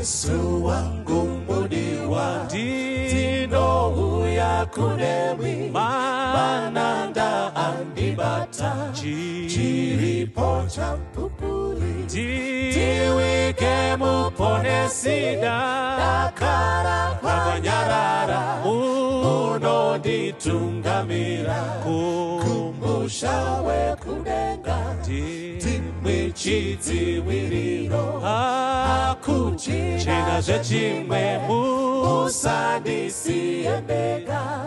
Jesu wangu mudiwa, ndinouya kunemwi, mananda andibata, chiripo chamupupuri, ndiwike muponesi, ndakara kwakanyarara, munonditungamira kumusha wekudenga, ndimwi chidziviriro, hakuchina zvechimwe, musandisiye ndega,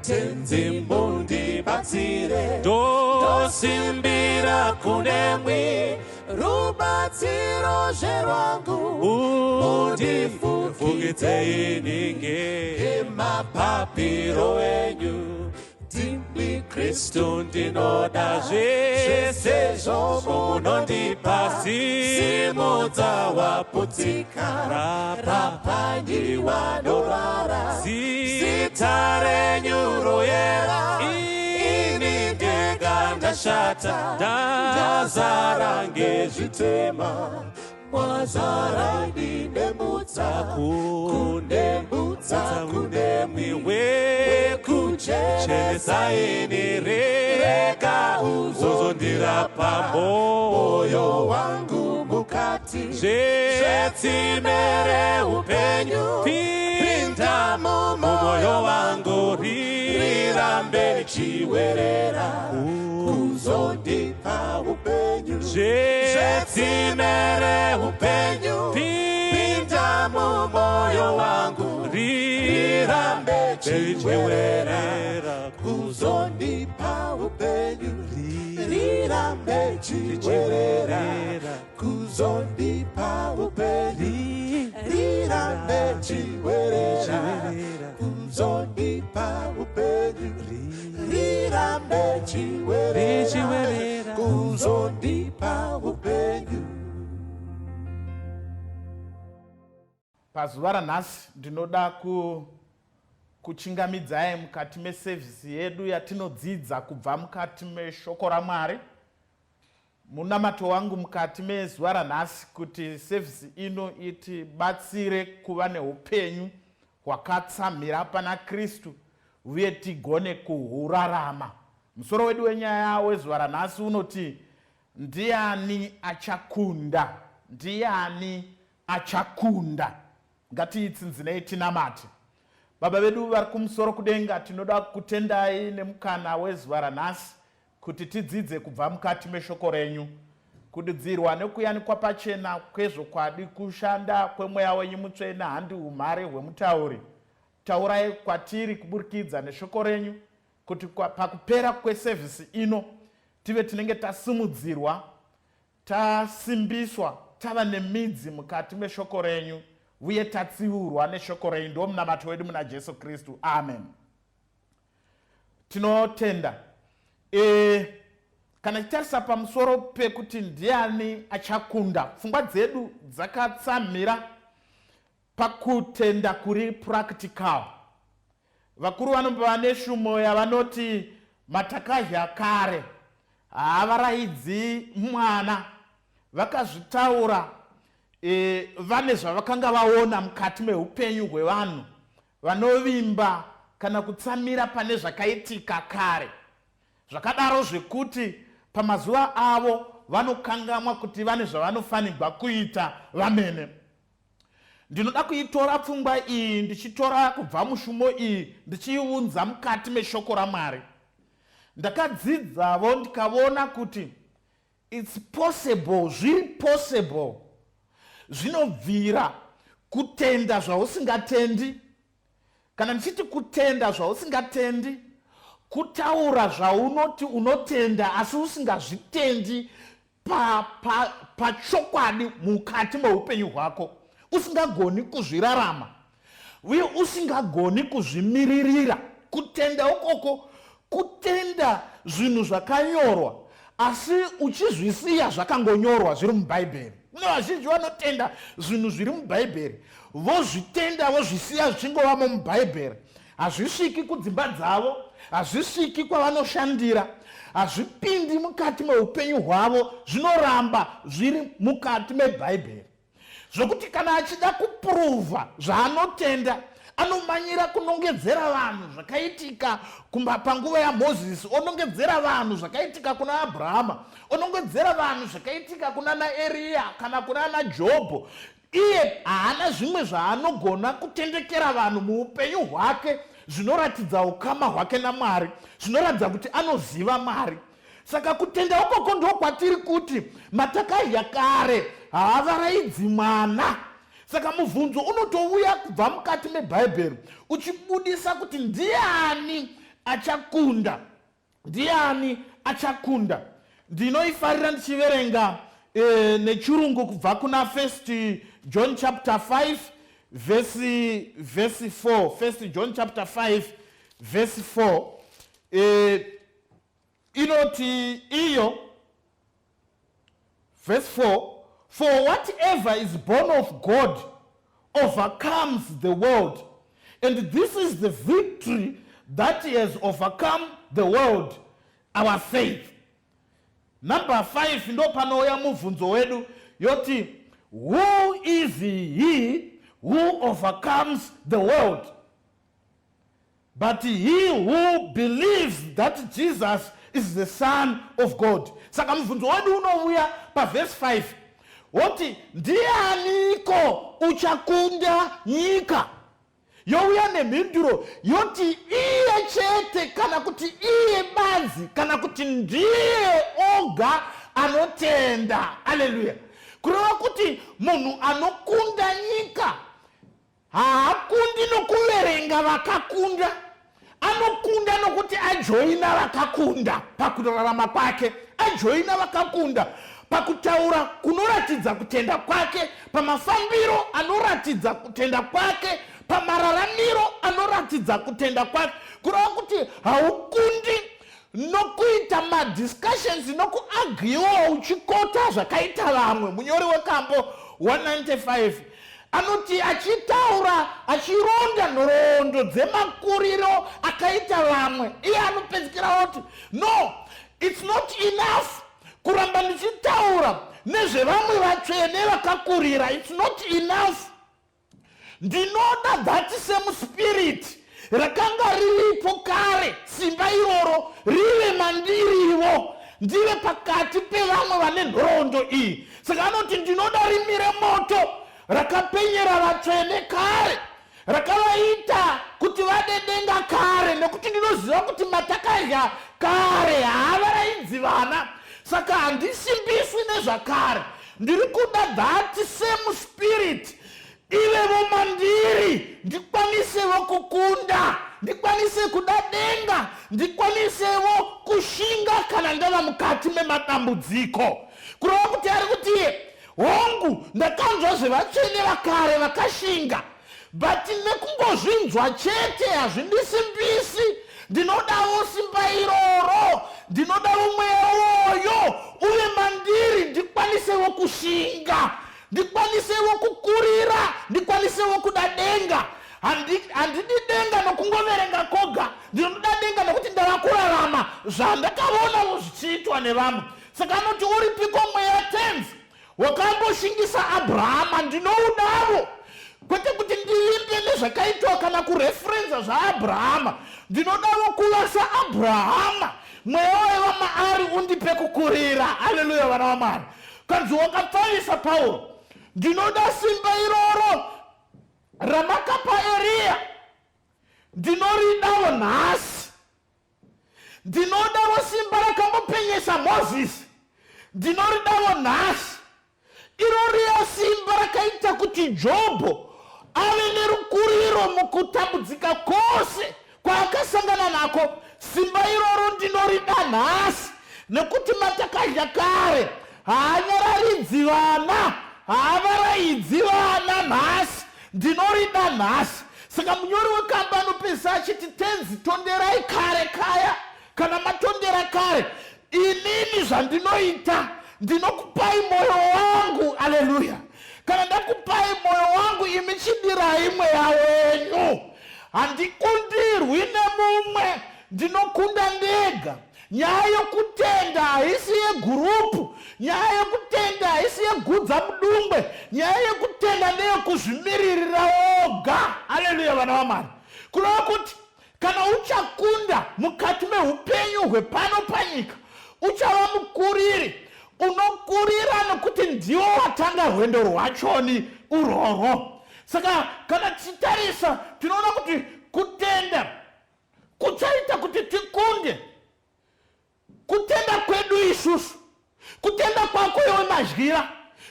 Tenzi mundibatsire, ndosimbira kunemwi, rubatsiro zverwangu, mundifukidzei ngemapapiro enyu, ndimi Kristu ndinoda, zvese zvomunondipa, simudza waputsika, rapanyi wanorwara, zita renyu royera, ini ndega ndashata, ndazara ngezvitema, mwazara ndinemutsa, kunemutsa kunemwi wekuchenesa ini, rega uzondirapa moyo wangu mukati, zvetsime reupenyu, pinda mumwoyo wangu, rirambe chiwerera kuzondipa upenyu, zvetsime reupenyu, pinda mumwoyo wangu, rirambe chiwerera kuzondipa upenyu, rirambe chiwerera kuzondipa upenyu, rirambe chiwerera kuzondipa upenyu, rirambe chiwerera kuzondipa upenyu. Pazuva ranhasi ndinoda kuchingamidzai mukati mesevhisi yedu yatinodzidza kubva mukati meshoko raMwari. Munamato wangu mukati mezuva ranhasi kuti sevhisi ino itibatsire kuva neupenyu hwakatsamhira pana Kristu uye tigone kuhurarama. Musoro wedu wenyaya wezuva ranhasi unoti Ndiani achakunda? Ndiani achakunda? Ngatiitsinzinei tinamate. Baba vedu vari kumusoro kudenga, tinoda kukutendai nemukana wezuva ranhasi kuti tidzidze kubva mukati meshoko renyu. Kududzirwa nekuyanikwa pachena kwezvokwadi kushanda kwemweya wenyu mutsvene handi umhare hwemutauri. Taurai kwatiri kuburikidza neshoko renyu kuti pakupera kwesevhisi ino tive tinenge tasimudzirwa, tasimbiswa, tava nemidzi mukati meshoko renyu uye tatsiurwa neshoko renyu. Ndiwo munamato wedu muna Jesu Kristu. Amen. Tinotenda. E, kana titarisa pamusoro pekuti ndiani achakunda, pfungwa dzedu dzakatsamhira pakutenda kuri practical. Vakuru vanombova neshumo yavanoti matakadya kare haavaraidzi mwana. Vakazvitaura e, vane zvavakanga vaona mukati meupenyu hwevanhu vanovimba kana kutsamira pane zvakaitika kare. Zvakadaro zvekuti pamazuva avo vanokangamwa kuti vane zvavanofanigwa kuita vamene. Ndinoda kuitora pfungwa iyi ndichitora kubva mushumo iyi ndichiiunza mukati meshoko raMwari. Ndakadzidzavo ndikavona kuti it's possible, zviri possible, zvinobvira kutenda zvausingatendi. Kana ndichiti kutenda zvausingatendi, kutaura zvaunoti unotenda asi usingazvitendi pachokwadi pa, pa mukati meupenyu hwako, usingagoni kuzvirarama uye usingagoni kuzvimiririra. Kutenda ukoko kutenda zvinhu zvakanyorwa asi uchizvisiya zvakangonyorwa zviri muBhaibheri. Kune vazhinji vanotenda zvinhu zviri muBhaibheri, vozvitenda vozvisiya zvichingovamo muBhaibheri. Hazvisviki kudzimba dzavo, hazvisviki kwavanoshandira, hazvipindi mukati meupenyu hwavo, zvinoramba zviri mukati meBhaibheri. Zvokuti kana achida kupuruvha zvaanotenda, anomanyira kunongedzera vanhu zvakaitika kumba panguva yaMozisi, onongedzera vanhu zvakaitika kuna Abrahama, onongedzera vanhu zvakaitika kuna naEriya kana kuna naJobho. Iye haana zvimwe zvaanogona kutendekera vanhu muupenyu hwake zvinoratidza ukama hwake naMwari, zvinoratidza kuti anoziva Mwari. Saka kutenda ukoko ndokwatiri kuti matakadya kare haavaraidzi mwana. Saka mubvunzo unotouya kubva mukati meBhaibheri uchibudisa kuti ndiani achakunda, ndiani achakunda. Ndinoifarira ndichiverenga nechirungu kubva kuna First John chapter 5 verse 4. First John chapter 5 verse 4 inoti iyo, verse 4: "For whatever is born of God overcomes the world, and this is the victory that has overcome the world, our faith." Number 5, ndo panouya mubvunzo wedu, yoti, "Who is he who overcomes the world but he who believes that Jesus is the Son of God?" Saka mubvunzo wedu unouya pavhesi 5 woti, "Ndianiko uchakunda nyika?" Youya nemhinduro yoti, iye chete, kana kuti iye badzi, kana kuti ndiye oga anotenda. Aleluya! Kureva kuti munhu anokunda nyika haakundi nokuverenga vakakunda, anokunda nokuti ajoina vakakunda pakurarama kwake, ajoina vakakunda pakutaura kunoratidza kutenda kwake, pamafambiro anoratidza kutenda kwake, pamararamiro anoratidza kutenda kwake. Kureva kuti haukundi nokuita madiscussions, nokuarguewa uchikota zvakaita vamwe. Munyori wekambo 195 anoti achitaura, achironda nhoroondo dzemakuriro akaita vamwe, iye anopedzikira oti, "No, it's not enough kuramba ndichitaura nezvevamwe vatsvene vakakurira. It's not enough. Ndinoda that same spirit rakanga riripo kare, simba iroro rive mandirivo, ndive pakati pevamwe vane nhoroondo iyi." Saka anoti, "Ndinoda rimi remoto rakapenyera vatsvene kare, rakavaita kuti vade denga kare, nekuti ndinoziva kuti matakadya kare haavaraidzi vana. Saka handisimbiswi nezvakare. Ndiri kuda that same spirit ivevo mandiri, ndikwanisevo kukunda, ndikwanise kuda denga, ndikwanisevo kushinga kana ndava mukati memadambudziko." Kureva kuti ari kuti, hongu, ndakanzwa zvevatsvene vakare vakashinga, but nekungozvinzwa chete hazvindisimbisi. Ndinodawo simba iroro, ndinodawo mweya woyo uve mandiri, ndikwanisewo kushinga, ndikwanisewo kukurira, ndikwanisewo kuda denga. Handidi denga nokungoverenga koga. Ndinoda denga nokuti ndava kurarama zvandakaonawo zvichiitwa nevamwe." Saka anoti, "Uripiko mweya, Tenzi, wakamboshingisa Abrahama? Ndinoudavo, kwete kuti ndivimbe nezvakaitwa kana kureferenza zvaAbrahama. Ndinodavo kuva saAbrahama. Mweya waiva maari undipe kukurira." Aleluya, vana vaMwari. Kanzi wakapfavisa Pauro, ndinoda simba iroro ramakapa Eriya, ndinoridawo nhasi. Ndinodawo simba rakambopenyesa Mozisi, ndinoridawo nhasi. Iro riya simba rakaita kuti Jobho ave nerukuriro mukutambudzika kwose kwaakasangana nako, simba iroro ndinorida nhasi, nekuti matakadya kare haanyararidzi vana, haavaraidzi vana nhasi. Ndinorida nhasi." Saka munyori wekamba anopedzisa achiti, "Tenzi, tonderai kare kaya. Kana matondera kare, inini zvandinoita, ndinokupai mwoyo wangu." Aleluya! Kana ndakupai mwoyo wangu, imi chidirai mweya wenyu. Handikundirwi nemumwe, ndinokunda ndega. Nyaya yokutenda haisi yegurupu. Nyaya yekutenda haisi yegudza mudungwe. Nyaya yekutenda ndeyekuzvimiririra woga. Aleluya vana vaMwari. Kureva kuti kana uchakunda mukati meupenyu hwepano panyika, uchava mukuriri. Unokurira nokuti ndiwo watanga rwendo rwachoni urworwo. Saka kana tichitarisa tinoona kuti kutenda kuchaita kuti tikunde. Kutenda kwedu isusu, kutenda kwako iwe Madyira,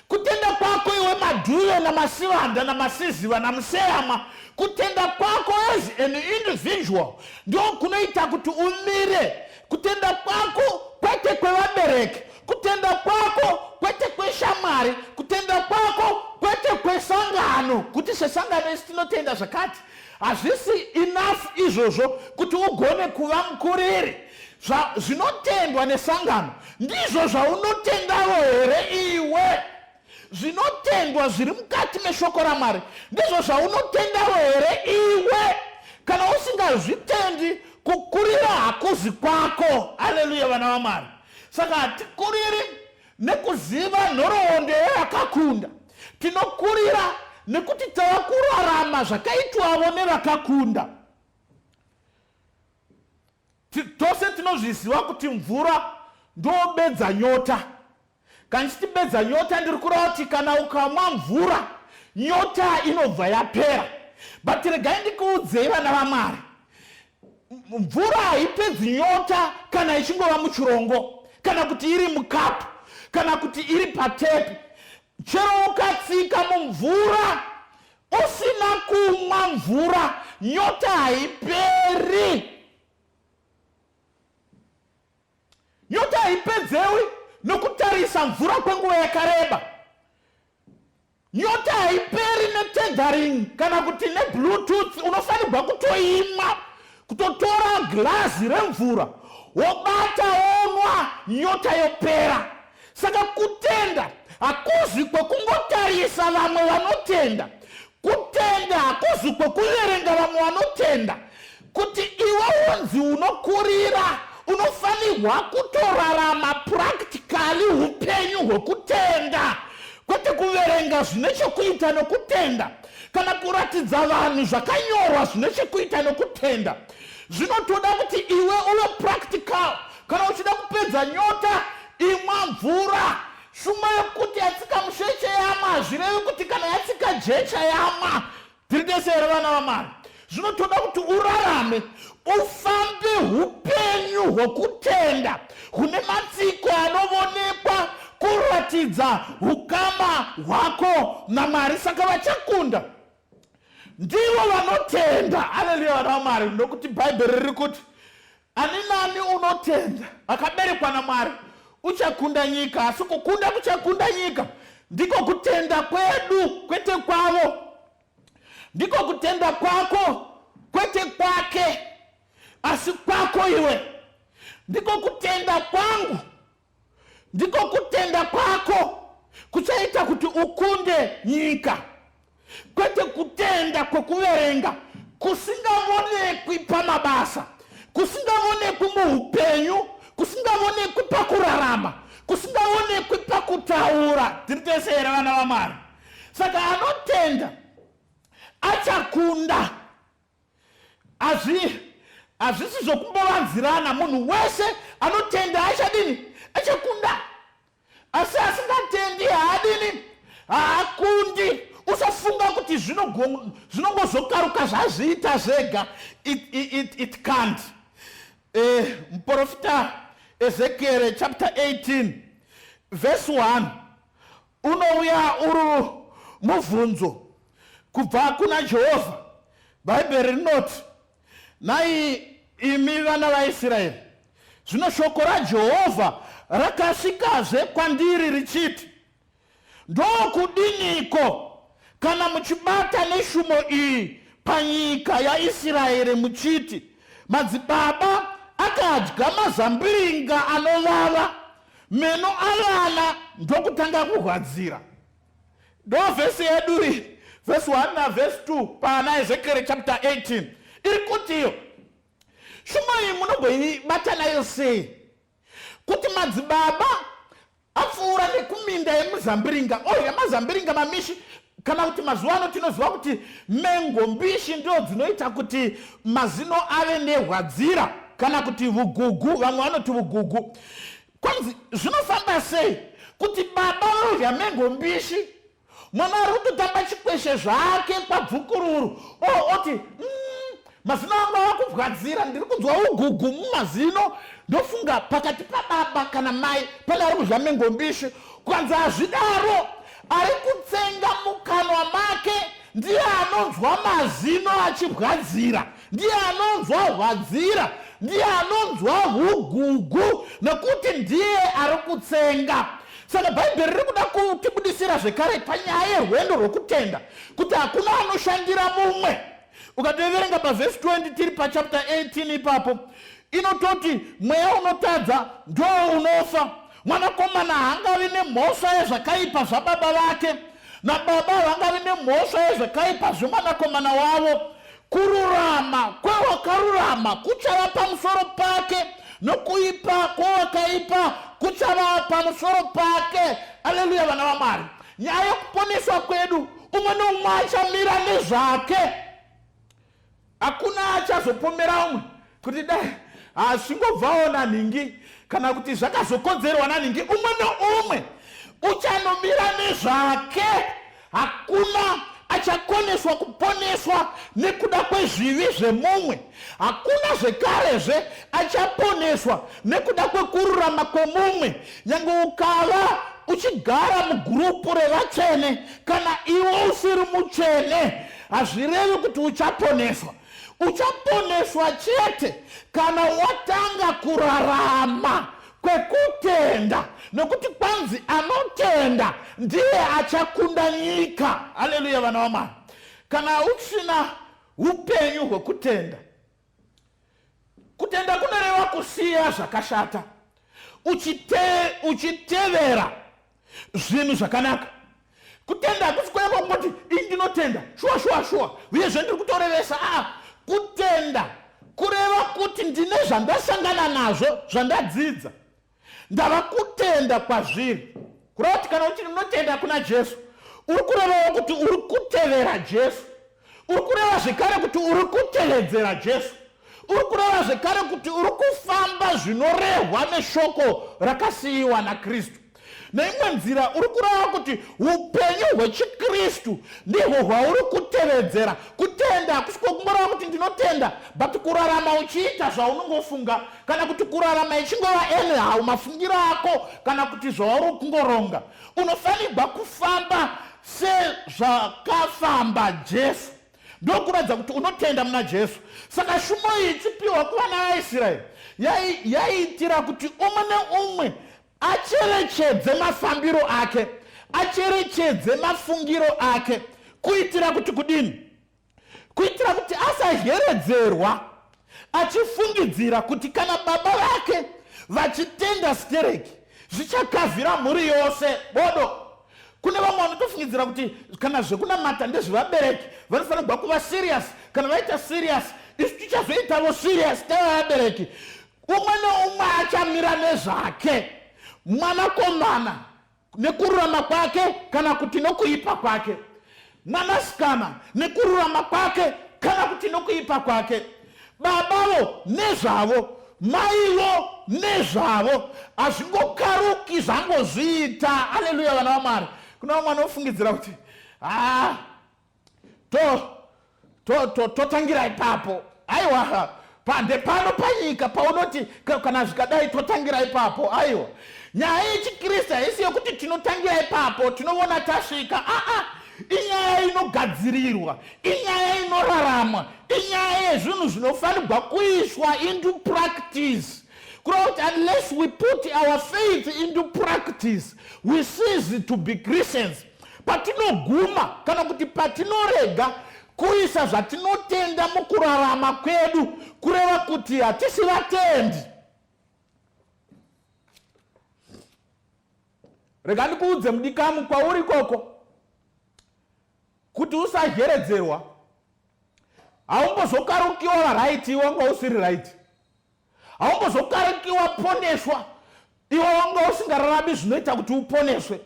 kutenda kwako iwe Madhuve naMasivanda naMasiziva naMuseyamwa, kutenda kwako as an individual ndo kunoita kuti umire. Kutenda kwako kwete kwevabereki, kutenda kwako kwete kweshamwari, kutenda kwako kwete kwesangano, kuti sesangano isi tinotenda zvakati. Hazvisi enough izvozvo kuti ugone kuva mukuriri. Zvinotendwa nesangano ndizvo zvaunotendavo here iwe? Zvinotendwa zviri mukati meshoko raMwari ndizvo zvaunotendavo here iwe? Kana usingazvitendi, kukurira hakuzi kwako. Aleluya vana vaMwari. Saka hatikuriri nekuziva nhoroondo yevakakunda. Tinokurira nekuti tava kurarama zvakaitwavo nevakakunda. Tose tinozviziva kuti mvura ndobedza nyota. Kana ndichiti bedza nyota ndiri kureva kuti kana ukamwa mvura nyota inobva yapera. But regai ndikuudzei vana vaMwari, mvura haipedzi nyota kana ichingova muchirongo, kana kuti iri mukapu, kana kuti iri patepi. Chero ukatsika mumvura usina kumwa mvura, nyota haiperi. Nyota haipedzewi nokutarisa mvura kwenguva yakareba. Nyota haiperi netethering kana kuti nebluetooth. Unofanirwa kutoimwa, kutotora girazi remvura wobata wonwa, nyota yopera. Saka kutenda hakuzi kwekungotarisa vamwe vanotenda. Kutenda hakuzi kwekuverenga vamwe vanotenda. Kuti iwe unzi unokurira, unofanirwa kutorarama practically upenyu hwekutenda, kwete kuverenga zvine chekuita nokutenda kana kuratidza vanhu zvakanyorwa zvine chekuita nokutenda. Zvinotoda kuti iwe uve practical. Kana uchida kupedza nyota, imwa mvura. Shuma yekuti yatsika musheche yamwa hazvirevi kuti kana yatsika jecha yamwa. Tiri tese here vana vaMwari? Zvinotoda kuti urarame, ufambe upenyu hwokutenda hune matsiko anovonekwa kuratidza ukama hwako naMwari. Saka vachakunda ndivo vanotenda. Aleluya vana vaMwari, nokuti Bhaibheri riri kuti ani nani unotenda akaberekwa naMwari uchakunda nyika, asi kukunda kuchakunda nyika ndiko kutenda kwedu, kwete kwavo. Ndiko kutenda kwako, kwete kwake, asi kwako iwe. Ndiko kutenda kwangu, ndiko kutenda kwako kuchaita kuti ukunde nyika, kwete kutenda kwekuverenga kusingavonekwi pamabasa, kusingavonekwi muupenyu, kusingavonekwi pakurarama, kusingavonekwi pakutaura. Tiri tese here vana vaMwari? Saka anotenda achakunda. Hazvisi zvokumbovanzirana. Munhu wese anotenda achadini? Achakunda. Asi asingatendi haadini? Haakundi. Usafunga kuti zvinongozokaruka zvazviita zvega. It can't. Muprofita Ezekiel chapter 18 verse 1 unouya uri mubvunzo kubva kuna Jehovha. Bhaibheri rinoti, Nhai imi vana vaIsraeri, zvino shoko raJehovha rakasvikazve kwandiri richiti, Ndokudiniko kana muchibata neshumo iyi panyika yaIsraeri muchiti, Madzibaba akadya mazambiringa anovava, meno avana ndokutanga kurwadzira. Ndo vhesi yedu iyi, vhesi 1 navhesi 2 pana Ezekieri chapter 18 iri kuti iyo shumo iyi munomboibata nayo sei? Kuti madzibaba Apfuura nekuminda yemuzambiringa, odya mazambiringa mamishi, kana kuti mazuva ano tinoziva kuti mengo mbishi ndo dzinoita kuti mazino ave nehwadzira kana kuti vugugu, vamwe vanoti vugugu. Kwanzi zvinofamba sei kuti baba vodya mengo mbishi, mwana ari kutotamba chikweshe zvake kwabvukururu, oti mazino angu ava kubwadzira, ndiri kunzwa ugugu mumazino. Ndofunga pakati pababa kana mai pane ari kudya mengo mbishi. Kwanzi hazvidaro, ari kutsenga mukanwa make ndiye anonzwa mazino achibwadzira, ndiye anonzwa hwadzira, ndiye anonzwa hugugu, nekuti ndiye ari kutsenga. Saka Bhaibheri riri kuda kutibudisira zvekare panyaya yerwendo rwekutenda kuti hakuna anoshandira mumwe. Ukatoverenga pavhesi 20 tiri pachapter 18 ipapo, inototi mweya unotadza ndo unofa. Mwanakomana haangavi nemhosva yezvakaipa zvababa vake, nababa havangavi nemhosva yezvakaipa zvemwanakomana wavo. Kururama kwewakarurama kuchava pamusoro pake, nokuipa kwewakaipa kuchava pamusoro pake. Aleluya, vana vaMwari. Nyaya yekuponeswa kwedu, umwe neumwe achamira nezvake. Hakuna achazopomera umwe kuti dai hazvingobvawo nanhingi kana kuti zvakazokonzerwa nanhingi. Umwe neumwe uchanomira nezvake. Hakuna achakoneswa kuponeswa nekuda kwezvivi zvemumwe. Hakuna zvekarezve achaponeswa nekuda kwekururama kwemumwe. Nyange ukava uchigara mugurupu revatsvene, kana iwe usiri mutsvene, hazvirevi kuti uchaponeswa. Uchaponeswa chete kana watanga kurarama kwekutenda, nekuti kwanzi anotenda ndiye achakunda nyika. Haleluya, vana vaMwari. Kana usina upenyu hwekutenda, kutenda kunoreva kusiya zvakashata uchitevera zvinhu zvakanaka. Kutenda hakusi kureva kungoti ini ndinotenda shuwa shuwa shuwa uyezve ndiri kutorevesa. Aa, kutenda kureva kuti ndine zvandasangana nazvo, zvandadzidza, ndava kutenda kwazviri. Kureva kuti kana uchiti ndinotenda kuna Jesu, uri kurevawo kuti uri kutevera Jesu, uri kureva zvekare kuti uri kutevedzera Jesu, uri kureva zvekare kuti uri kufamba zvinorehwa neshoko rakasiyiwa naKristu. Neimwe nzira uri kureva kuti upenyu hwechiKristu ndihwo hwauri kutevedzera. Kutenda hakusi kwekungoreva kuti ndinotenda, but kurarama uchiita zvaunongofunga, kana kuti kurarama ichingova anyhow mafungiro ako kana kuti zvauri kungoronga. Unofanirwa kufamba sezvakafamba Jesu, ndokuratidza kuti unotenda muna Jesu. Saka shumo iyi ichipiwa kuvana vaIsraeri yaiitira kuti umwe neumwe acherechedze mafambiro ake, acherechedze mafungiro ake, kuitira kuti kudini? Kuitira kuti asaheredzerwa achifungidzira kuti kana baba vake vachitenda stereki zvichakavhira mhuri yose bodo. Kune vamwe vanotofungidzira kuti kana zvekunamata ndezvevabereki, vanofanirwa kuva serious. Kana vaita serious, isu tichazoitavo serious tava vabereki. Umwe neumwe achamira nezvake, mwanakomana nekururama kwake kana kuti nokuipa kwake, mwanasikana nekururama kwake kana kuti nokuipa kwake, babavo nezvavo, maivo nezvavo. Hazvingokaruki zvangozviita. Aleluya, vana vaMwari. Kuna vamwe vanofungidzira kuti ha totangira ipapo. Aiwa, pande pano panyika paunoti kana zvikadai totangira ipapo. Aiwa, nyaya yechiKristu haisi yekuti tinotangira ipapo tinovona tasvika. Aa, inyaya inogadzirirwa, inyaya inoraramwa, inyaya yezvinhu zvinofanirwa kuiswa into practice. Kureva kuti unless we put our faith into practice, we cease to be Christians. Patinoguma kana kuti patinorega kuisa zvatinotenda mukurarama kwedu, kureva kuti hatisi vatendi. Rega ndikuudze mudikamu kwauri ikoko kuti usazheredzerwa. Haumbozokarukiwa varaiti wanga usiri raiti, haumbozokarukiwa poneswa. Iwe wanga usingararami zvinoita kuti uponeswe.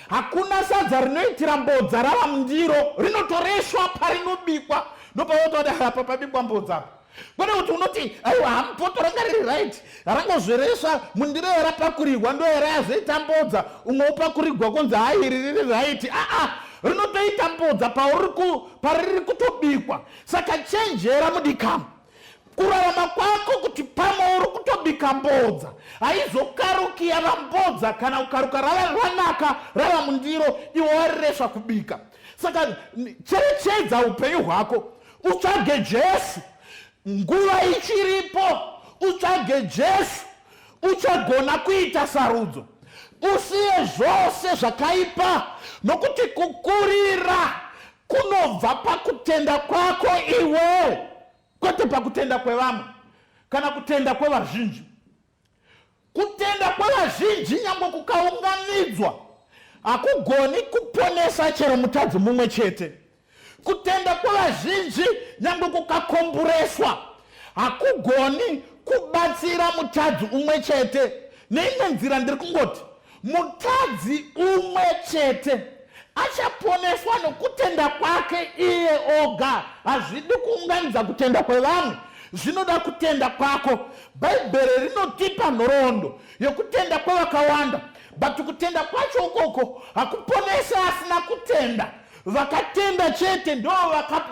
Hakuna sadza rinoitira mbodza rava mundiro, rinotoreswa parinobikwa. Ndopaunotoona apa pabikwa mbodza apa. Kwete kuti unoti aiwa hamupoto ranga riri right, rangozvereswa mundiro yarapakurirwa ndoyarayazoita mbodza, umwe wopakurirwa kunzi hayi iri riri right. Aa, rinotoita mbodza pariri kutobikwa. Saka chenjera mudikamo. Kurarama kwako kuti pamwe uri kutobika mbodza haizokaruki yava mbodza kana kukaruka rava ranaka rava mundiro iwe wariresva kubika. Saka cherechedza upenyu hwako, utsvage Jesu nguva ichiripo, utsvage Jesu, uchagona kuita sarudzo, usiye zvose zvakaipa, nokuti kukurira kunobva pakutenda kwako iwe, kwete pakutenda kwevamwe kana kutenda kwevazhinji. Kutenda kwevazhinji nyangwe kukaunganidzwa hakugoni kuponesa chero mutadzi mumwe chete. Kutenda kwevazhinji nyangwe kukakombureswa hakugoni kubatsira mutadzi umwe chete. Neimwe nzira ndiri kungoti mutadzi umwe chete achaponeswa nokutenda kwake iye oga. Hazvidi kuunganidza kutenda kwevamwe, zvinoda kutenda kwako. Bhaibheri rinotipa nhoroondo yokutenda kwevakawanda, but kutenda kwacho ukoko hakuponese asina kutenda. Vakatenda chete ndo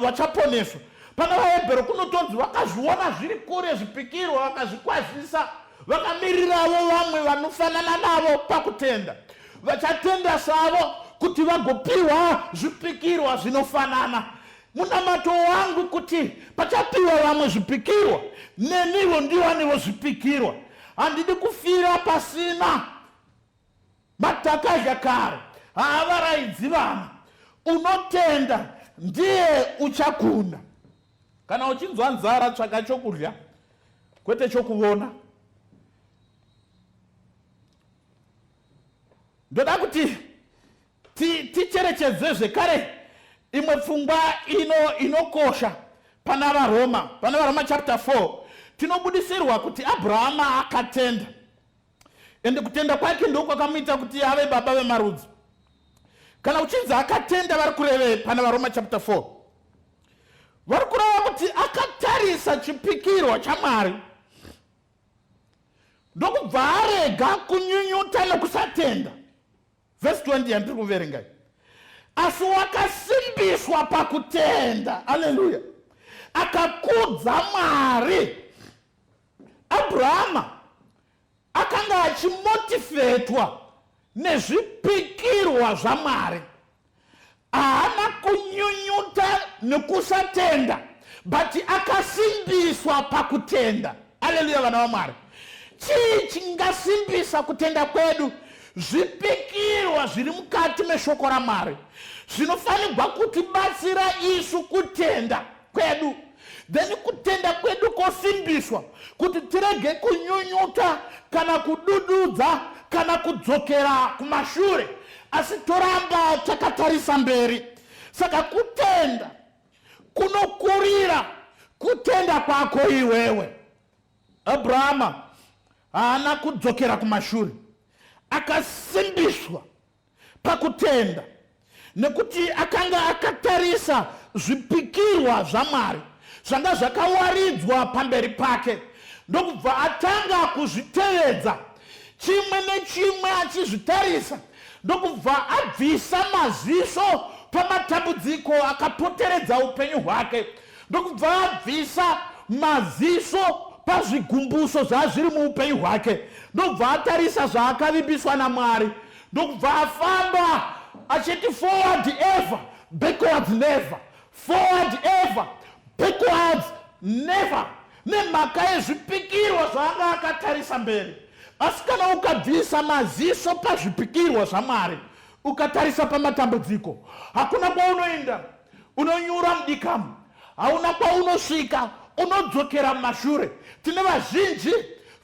vachaponeswa. Pana vaHebheru kunotonzi vakazviona zviri kure zvipikirwa, vakazvikwazisa, vakamiriravo vamwe vanofanana navo pakutenda, vachatenda savo kuti vagopiwa zvipikirwa zvinofanana. Munamato wangu kuti pachapiwa vamwe zvipikirwa, nenivo ndiwanevo zvipikirwa. Handidi kufira pasina. Matakadya kare haavaraidzi vana. Unotenda ndiye uchakunda. Kana uchinzwa nzara tsvaka chokudya kwete chokuvona. Ndoda kuti ticherechedze zvekare imwe pfungwa ino inokosha pana vaRoma. Pana vaRoma chapter 4 tinobudisirwa kuti Abrahama akatenda. Ende kutenda kwake ndokwakamuita kuti ave baba vemarudzi. Kana uchinzi akatenda vari kurevei pana vaRoma chapter 4? Vari kureva kuti akatarisa chipikirwa chaMwari ndokubva arega kunyunyuta nokusatenda. Vhesi 20 yandiri kuverenga iyi. Asi wakasimbiswa pakutenda. Aleluya. Akakudza Mwari. Abrahama akanga achimotifetwa nezvipikirwa zvaMwari. Haana kunyunyuta nekusatenda, but akasimbiswa pakutenda. Aleluya, vana vaMwari. Chii chingasimbisa kutenda kwedu? Zvipikirwa zviri mukati meshoko raMwari zvinofanirwa kutibatsira isu kutenda kwedu. Then kutenda kwedu kosimbiswa kuti tirege kunyunyuta kana kudududza kana kudzokera kumashure, asi toramba takatarisa mberi. Saka kutenda kunokurira kutenda kwako iwewe. Abrahama haana kudzokera kumashure, akasimbiswa pakutenda nekuti akanga akatarisa zvipikirwa zvaMwari zvanga zvakawaridzwa pamberi pake, ndokubva atanga kuzvitevedza chimwe nechimwe achizvitarisa, ndokubva abvisa maziso pamatambudziko akapoteredza upenyu hwake, ndokubva abvisa maziso pazvigumbuso zvazviri muupenyu hwake, ndokubva atarisa zvaakavimbiswa naMwari, ndokubva afamba achiti forward ever, backwards never, forward ever, backwards never, nemhaka yezvipikirwa zvaanga akatarisa mberi. Asi kana ukabvisa maziso pazvipikirwa zvaMwari ukatarisa pamatambudziko, hakuna kwaunoenda, unonyura mudikamu, hauna kwaunosvika, unodzokera mumashure. Tine vazhinji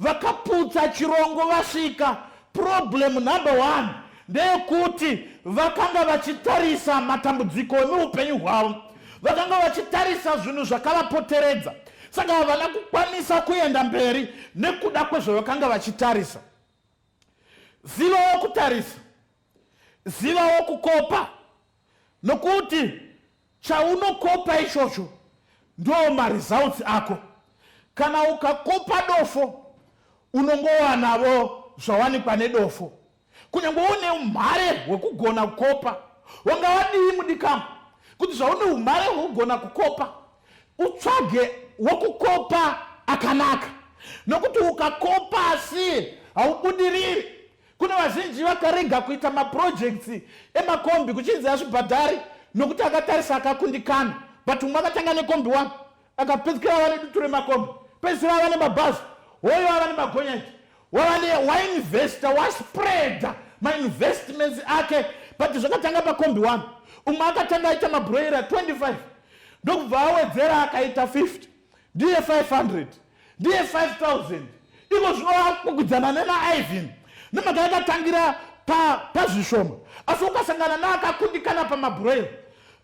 vakaputsa chirongo vasvika. Problem number 1 ndeyekuti vakanga vachitarisa matambudziko emuupenyu hwavo, vakanga vachitarisa zvinhu zvakavapoteredza, saka havana kukwanisa kuenda mberi nekuda kwezvavakanga vachitarisa. Zivawo kutarisa, zivawo kukopa, nokuti chaunokopa ichocho ndo maresults ako. Kana ukakopa dofo, unongowanavo zvawanikwa nedofo. Kunyange une umhare hwekugona kukopa, wanga wadii mudikanwa kuti zvaune umhare hwekugona kukopa, utsvage wokukopa akanaka, nokuti ukakopa asi haubudiriri. Kune vazhinji vakarega kuita maprojects emakombi kuchinzi hazvibhadhari nokuti akatarisa akakundikana, but umwe akatanga nekombi one, akapedzisira ava nedutu remakombi, pedzisira ava nemabhazi, hoyo ava nemagonyeti, wava wainvesta, waspreada mainvestments ake, but zvakatanga pakombi one. Umwe akatanga aita mabroiler 25, ndokubva awedzera akaita 50, ndiye 500, ndiye 5000. Iko zvino wakwikwidzana nemaivin nemhaka yakatangira pazvishoma. Asi ukasangana neakakundikana pamabroiler,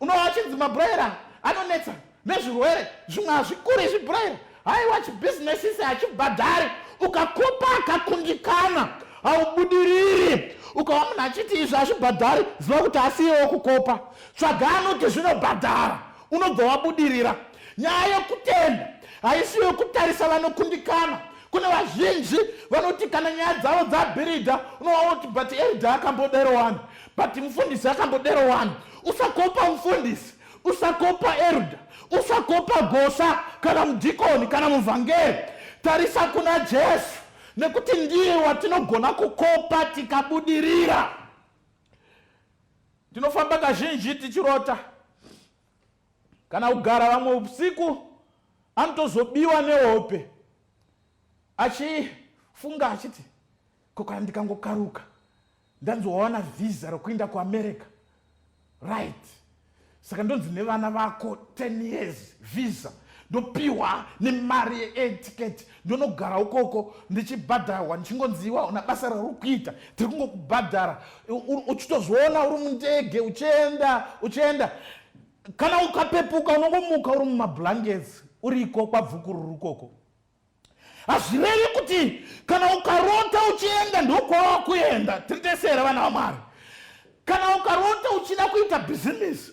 unova achinzi mabroiler anonetsa nezvirwere, zvimwe hazvikuri zvibroiler, haiwa, chibhizinesi isi hachibhadhari. Ukakopa akakundikana, haubudiriri. Ukava munhu achiti izvi hazvibhadhari, ziva kuti asiyewo kukopa. Tsvaga anoti zvinobhadhara, unobva wabudirira. Nyaya yekutenda haisi yekutarisa vanokundikana. Kune vazhinji vanoti kana nyaya dzavo dzabhiridha, unovaona kuti but elder akambodero wani, but mufundisi akambodero wani. Usakopa mufundisi, usakopa elder, usakopa gosa kana mudhikoni kana muvhangeri. Tarisa kuna Jesu, nekuti ndiye watinogona kukopa tikabudirira. Tinofamba kazhinji tichirota kana kugara, vamwe usiku anotozobiwa nehope achifunga achiti, "Ko kana ndikangokaruka ndanzi wawana vhisa rokuenda kuAmerica, right? Saka ndonzi nevana vako 10 years visa, ndopiwa nemari yeair ticket, ndonogara ukoko ndichibhadharwa, ndichingonziwa una basa rauri kuita, tiri kungokubhadhara." Uchitozoona uri mundege uchienda, uchienda. Kana ukapepuka, unongomuka uri mumablankets, uriko kwabvukururu ukoko. Hazvirevi kuti kana ukarota uchienda ndokwava kuenda. Tiri tese here, vana vaMwari? Kana ukarota uchida kuita bhizinisi,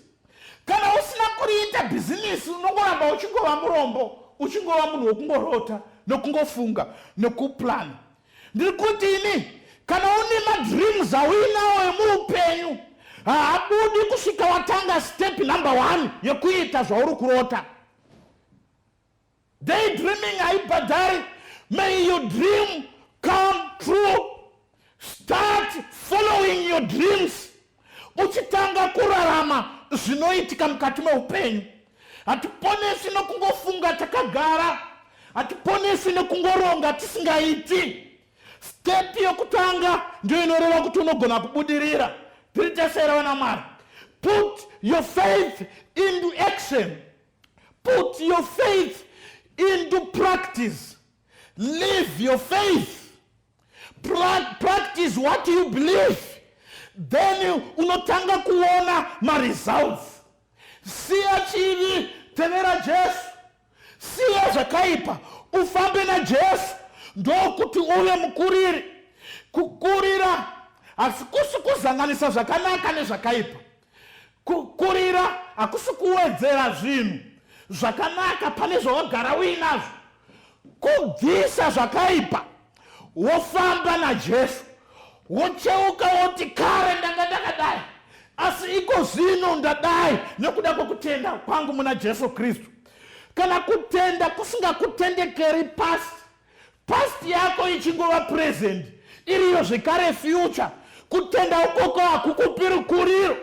kana usina kuriita bhizinisi, unongoramba uchingova murombo, uchingova munhu wekungorota nokungofunga nekuplana. Ndiri kuti ini, kana une madreams auinawo emuupenyu, haabudi kusvika watanga step number one yekuita zvauri kurota. Daydreaming haibhadhari. May your dream come true. Start following your dreams, uchitanga kurarama zvinoitika mukati meupenyu. Hatiponesi nokungofunga takagara, hatiponesi nekungoronga tisingaiti. Step yokutanga ndiyo inoreva kuti unogona kubudirira. Tiri tese here, vana Mwari? Put your faith into action. Put your faith into practice. Live your faith. Practice what you believe, then unotanga kuona maresults. Siya chivi, tevera Jesu. Siya zvakaipa, ufambe naJesu, ndokuti uve mukuriri. Kukurira hasi kusi kuzanganisa zvakanaka nezvakaipa. Kukurira hakusi kuwedzera zvinhu zvakanaka pane zvawagara uinazvo. Kubvisa zvakaipa, wofamba naJesu, wocheuka woti, "Kare ndanga ndakadai, asi iko zvino ndadai nekuda kwekutenda kwangu muna Jesu Kristu." Kana kutenda kusingakutendekeri past, past yako ichingova present, iriyo zvekare future, kutenda ukoko hakukupiri kuriro.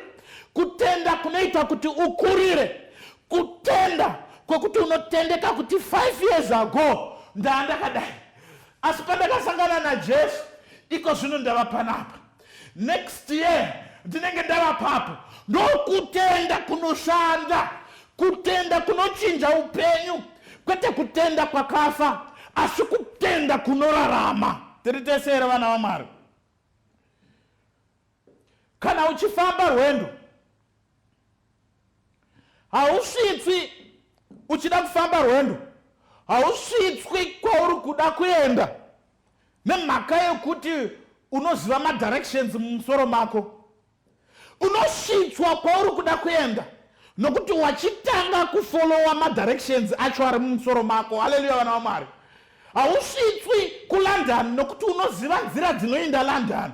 Kutenda kunoita kuti ukurire, kutenda kwekuti unotendeka kuti 5 years ago ndaa ndakadai, asi pandakasangana naJesu, iko zvino ndava panapa. Next year ndinenge ndava papo. Ndokutenda kunoshanda, kutenda kunochinja upenyu, kwete kutenda kwakafa, asi kutenda kunorarama. Tiri tese here, vana vaMwari? Kana uchifamba rwendo, hausvitswi. Uchida kufamba rwendo, hausvitswi kwauri kuda kuenda nemhaka yekuti unoziva madirections mumusoro mako. Unosvitswa kwauri kuda kuenda nokuti wachitanga kufolowa madirections acho ari mumusoro mako. Haleluya vana vaMwari. Hausvitswi kuLondon nokuti unoziva nzira dzinoinda London.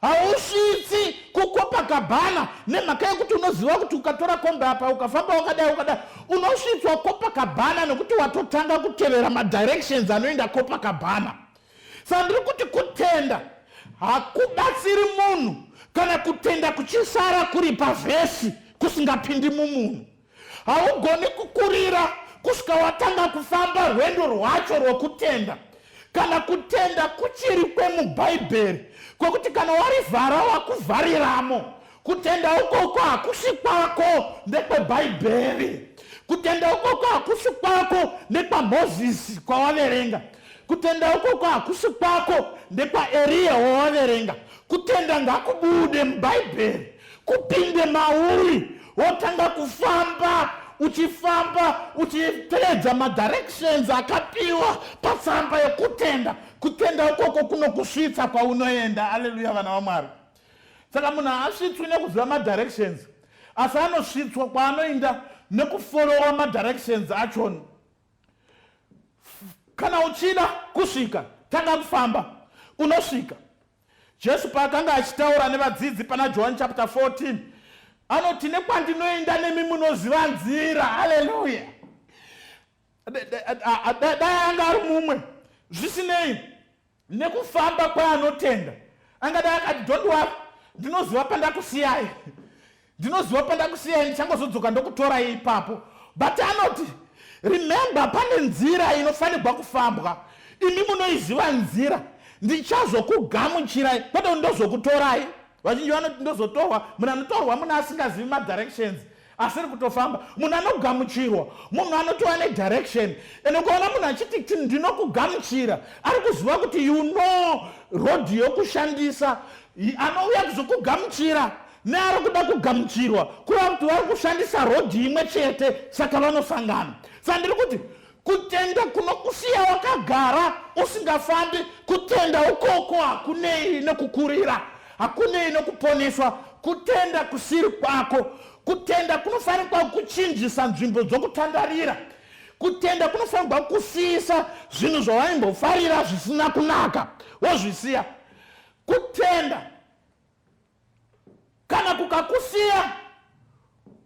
Hausvitsi kuCopacabana nemhaka yekuti unoziva kuti ukatora kombi apa ukafamba wakadai wakadai unosvitswa Copacabana nokuti watotanga kutevera madirections anoinda Copacabana. Saka ndiri kuti kutenda hakubatsiri munhu kana kutenda kuchisara kuri pavhesi kusingapindi mumunhu. Haugoni kukurira kusvika watanga kufamba rwendo rwacho rwokutenda. Kana kutenda kuchiri kwemubhaibheri kwekuti kana warivhara wakuvhariramo. Kutenda ukoko hakusi kwako, ndekwebhaibheri. Kutenda ukoko hakusi kwako, ndekwaMozisi kwawaverenga. Kutenda ukoko hakusi kwako, ndekwaEriya wawaverenga. Kutenda ngakubude mubhaibheri kupinde mauri, wotanga kufamba uchifamba uchitevedza madirections akapiwa patsamba yekutenda. Kutenda ukoko kunokusvitsa kwaunoenda. Aleluya vana vaMwari. Saka munhu haasvitswi nekuziva madirections, asi anosvitswa kwaanoenda nekufolowa madirections achona. Kana uchida kusvika, tanga kufamba, unosvika. Jesu paakanga achitaura nevadzidzi pana John chapter 14, anoti nekwandinoenda nemi munoziva nzira. Haleluya. Dai anga ari mumwe, zvisinei nekufamba kwaanotenda angadai akati don't worry, ndinoziva pandakusiyai, ndinoziva pandakusiyai, ndichangozodzoka ndokutorai ipapo. But anoti remember, pane nzira inofanirwa kufambwa, imi munoiziva nzira, ndichazokugamuchirai kwete ndozokutorai. Vazhinji vanoti ndozotorwa. Munhu anotorwa munhu asingazivi madirections, asiri kutofamba. Munhu anogamuchirwa munhu anotova nedirection. Ende ukaona munhu achiti ndinokugamuchira, ari kuziva kuti you know road yokushandisa. Anouya kuzokugamuchira neari kuda kugamuchirwa, kureva kuti vari kushandisa rodhi imwe chete, saka vanosangana. Saka ndiri kuti kutenda kunokusiya wakagara usingafambi, kutenda ukoko hakunei nekukurira, hakunei nekuponeswa. Kutenda kusiri kwako. Kutenda kunofanirwa kuchinjisa nzvimbo dzokutandarira. Kutenda kunofanirwa kusiyisa zvinhu zvawaimbofarira zvisina kunaka, wozvisiya. Kutenda kana kukakusiya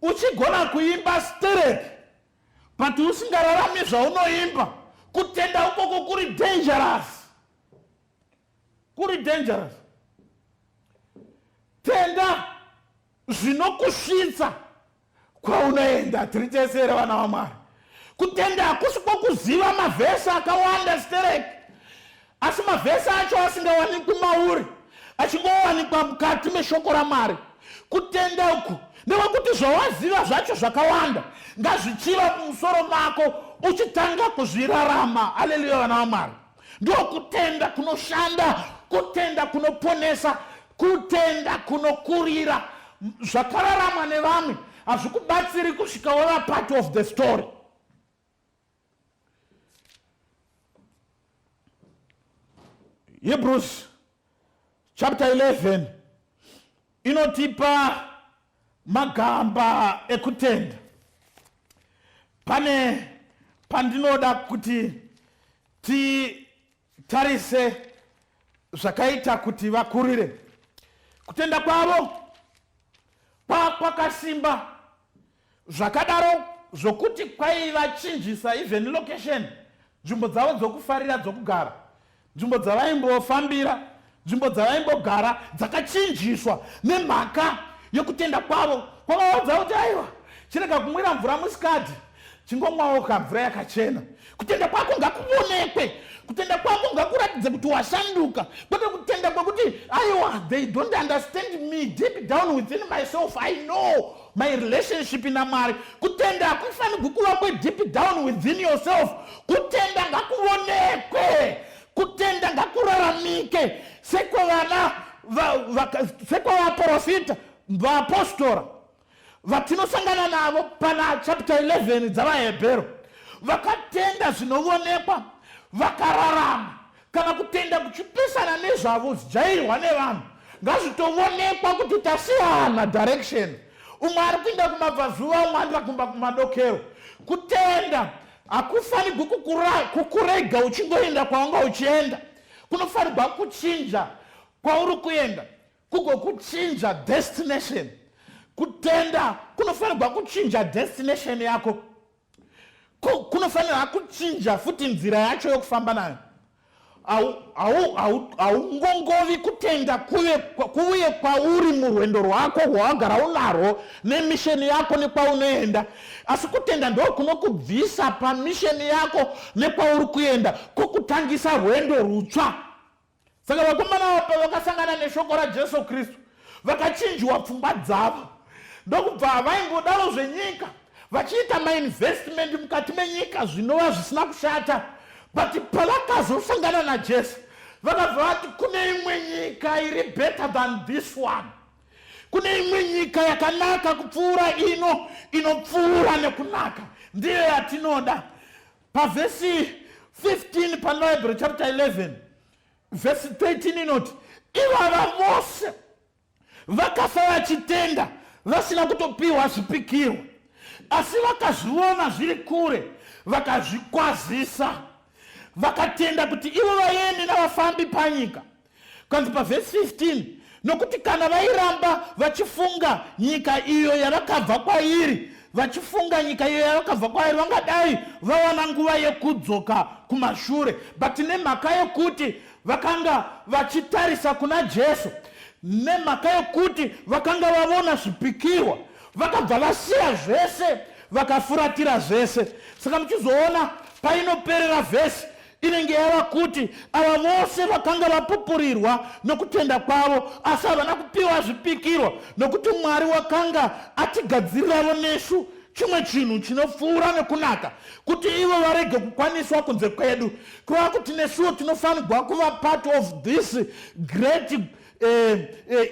uchigona kuimba stereki but usingararami zvaunoimba, kutenda ukoko kuri dangerous, kuri dangerous. Tenda zvinokusvitsa kwaunoenda. Tiri tese here vana vaMwari? Kutenda hakusi kwokuziva mavhesi akawanda stereki, asi mavhesi acho asingawanikwi mauri, achingowanikwa mukati meshoko raMwari. Kutenda uku ndewekuti zvawaziva zvacho zvakawanda ngazvichiva mumusoro mako, uchitanga kuzvirarama. Aleluya vana vaMwari. Ndokutenda kunoshanda, kutenda kunoponesa, kutenda kunokurira. Zvakararamwa nevamwe hazvikubatsiri kusvika wava part of the story. Hebrews chapter 11 inotipa magamba ekutenda. Pane pandinoda kuti titarise zvakaita kuti vakurire. Kutenda kwavo kwakasimba zvakadaro zvokuti kwaivachinjisa even location, nzvimbo dzavo dzokufarira dzokugara, nzvimbo dzavaimbofambira, nzvimbo dzavaimbogara dzakachinjiswa nemhaka yekutenda kwavo. Kwavaudza kuti aiwa, chirega kumwira mvura musikadhi, chingomwawo kamvura yakachena. Kutenda kwako ngakuonekwe, kutenda kwako ngakuratidze kuti washanduka, kwete kutenda kwekuti aiwa, they don't understand me, deep down within myself I know my relationship naMwari. Kutenda hakufanirwi kuva kwedeep down within yourself. Kutenda ngakuonekwe, kutenda ngakuraramike sekwevana, sekwevaprofita, vaapostora vatinosangana navo pana chapter 11 dzavaHebhero. Vakatenda zvinoonekwa, vakararama. Kana kutenda kuchipesana nezvavo zvijairwa nevanhu, ngazvitovonekwa kuti tasiyana direction. Umwe ari kuinda kumabvazuva, umwe ari kumba kumadokero. Kutenda hakufanirwi kukurega uchingoenda kwawanga uchienda. Kunofanirwa kuchinja kwauri kuenda, kugokuchinja destination. Kutenda kunofanirwa kuchinja destination yako. Kunofanira kuchinja futi nzira yacho yokufamba nayo. Haungongovi kutenda kuuye kwauri murwendo rwako rwawagara unarwo nemisheni yako nekwaunoenda, asi kutenda ndo kunokubvisa pamisheni yako nekwauri kuenda, kwokutangisa rwendo rutsva. Saka vakomana ava pavakasangana neshoko raJesu Kristu, vakachinjwa pfungwa dzavo, ndokubva vaingodawo zvenyika, vachiita mainvestment mukati menyika, zvinova zvisina kushata. But pavakazosangana naJesu, vakabva vati kune imwe nyika iri better than this one, kune imwe nyika yakanaka kupfuura ino, inopfuura nekunaka, ndiyo yatinoda. Pavhesi 15 panaHebrew chapter 11 vhesi 13 inoti, ivava vose vakafa vachitenda, vasina kutopiwa zvipikirwa, asi vakazviona zviri kure, vakazvikwazisa, vakatenda kuti ivo vaeni navafambi panyika. Kanzi pavhesi 15, nokuti kana vairamba vachifunga nyika iyo yavakabva kwairi, vachifunga nyika iyo yavakabva kwairi, vangadai vawana nguva yekudzoka kumashure. But nemhaka yekuti vakanga vachitarisa kuna Jesu, nemhaka yekuti vakanga vavona zvipikirwa, vakabva vasiya zvese, vakafuratira zvese. Saka muchizoona painoperera vhesi, inenge yava kuti ava vose vakanga vapupurirwa nokutenda kwavo, asi havana kupiwa zvipikirwa, nokuti Mwari wakanga atigadziriravo nesu chimwe chinhu chinopfuura nekunaka, kuti ivo varege kukwaniswa kunze kwedu. Kureva kuti nesuwo tinofanirwa kuva part of this great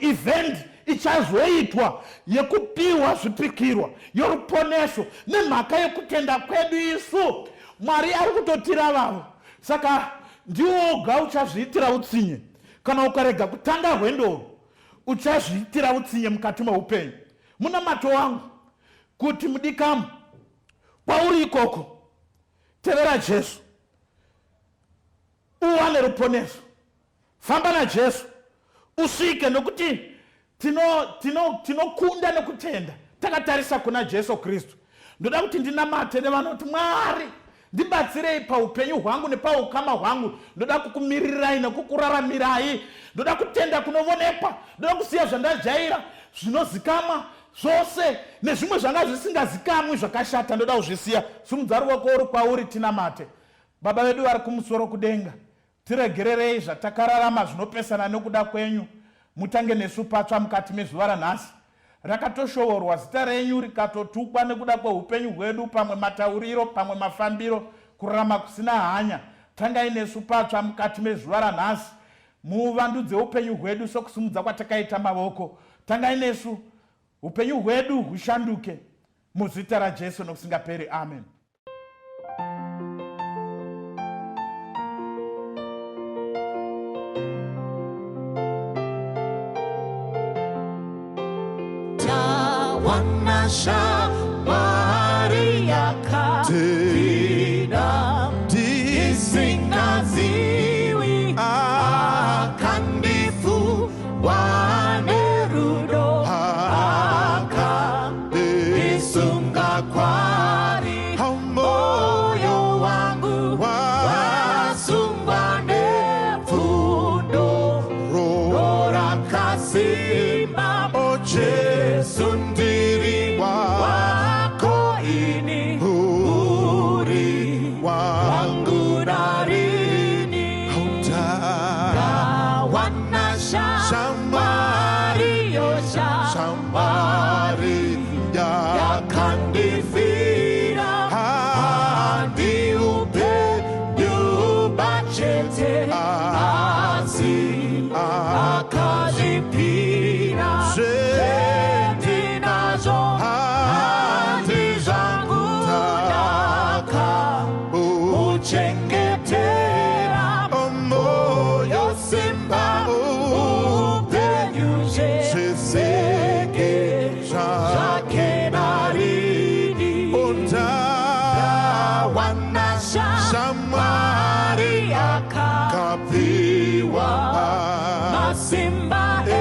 event ichazoitwa yekupiwa zvipikirwa yoruponeso nemhaka yekutenda kwedu isu. Mwari ari kutotiravavo. Saka ndiwo woga uchazviitira utsinye. Kana ukarega kutanga rwendo urwu, uchazviitira utsinye mukati meupenyu. Munamato wangu kuti mudikamu kwauri ikoko, tevera Jesu uwane ruponeso. Famba naJesu usvike, nokuti tinokunda tino, tino nekutenda takatarisa kuna Jesu Kristu. Ndoda kuti ndinamate nevanoti, Mwari, ndibatsirei paupenyu hwangu nepaukama hwangu. Ndoda kukumirirai nekukuraramirai. Ndoda kutenda kunovonekwa. Ndoda kusiya zvandajaira zvinozikamwa zvose nezvimwe zvanga zvisingazikamwi zvakashata. Ndoda kuzvisiya. Simudza ruoko uri kwauri, tinamate. Baba vedu vari kumusoro kudenga, tiregererei zvatakararama zvinopesana nokuda kwenyu. Mutange nesu patsva mukati mezuva ranhasi. Rakatoshovorwa zita renyu rikatotukwa nekuda kweupenyu hwedu, pamwe matauriro, pamwe mafambiro, kurarama kusina hanya. Tangai nesu patsva mukati mezuva ranhasi, muvandudze upenyu hwedu sokusimudza kwatakaita mavoko. Tangai nesu, upenyu hwedu hushanduke, muzita raJesu nokusingaperi. Amen. Tawana shamwari yakatida ndisingaziwi, akandifuwa nerudo, akandisunga kwari. Moyo wangu wasungwa nepfundo rakasimba. O Jesu, ndiri wako ini, uri wangu narini. Ndawana shamwari, yo shamwari yakandifira. Handiupenyu bachete, asi akazvipira. Zvendinazvo handi zvangu, ndakamuchengetera. Masimba